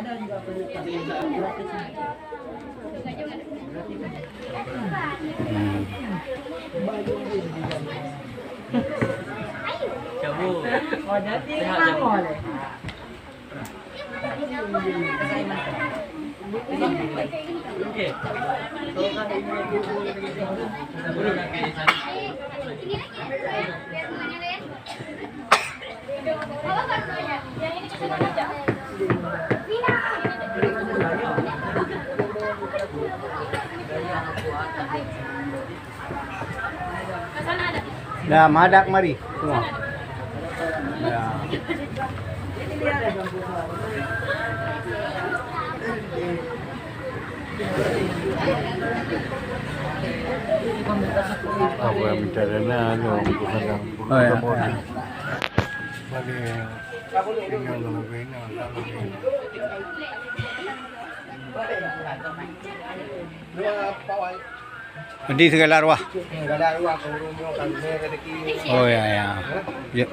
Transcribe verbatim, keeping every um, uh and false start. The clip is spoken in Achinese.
Hmm. Dah, madap mari semua. Ya. Apa yang minta dana, anu, bukan yang Oh, ya. Balik. Tinggal dalam bina, dalam bina. Di segala ruah. Segala ruah, ke urung nyoe kan, mé rezeki. Oh, ya, ya. Ya.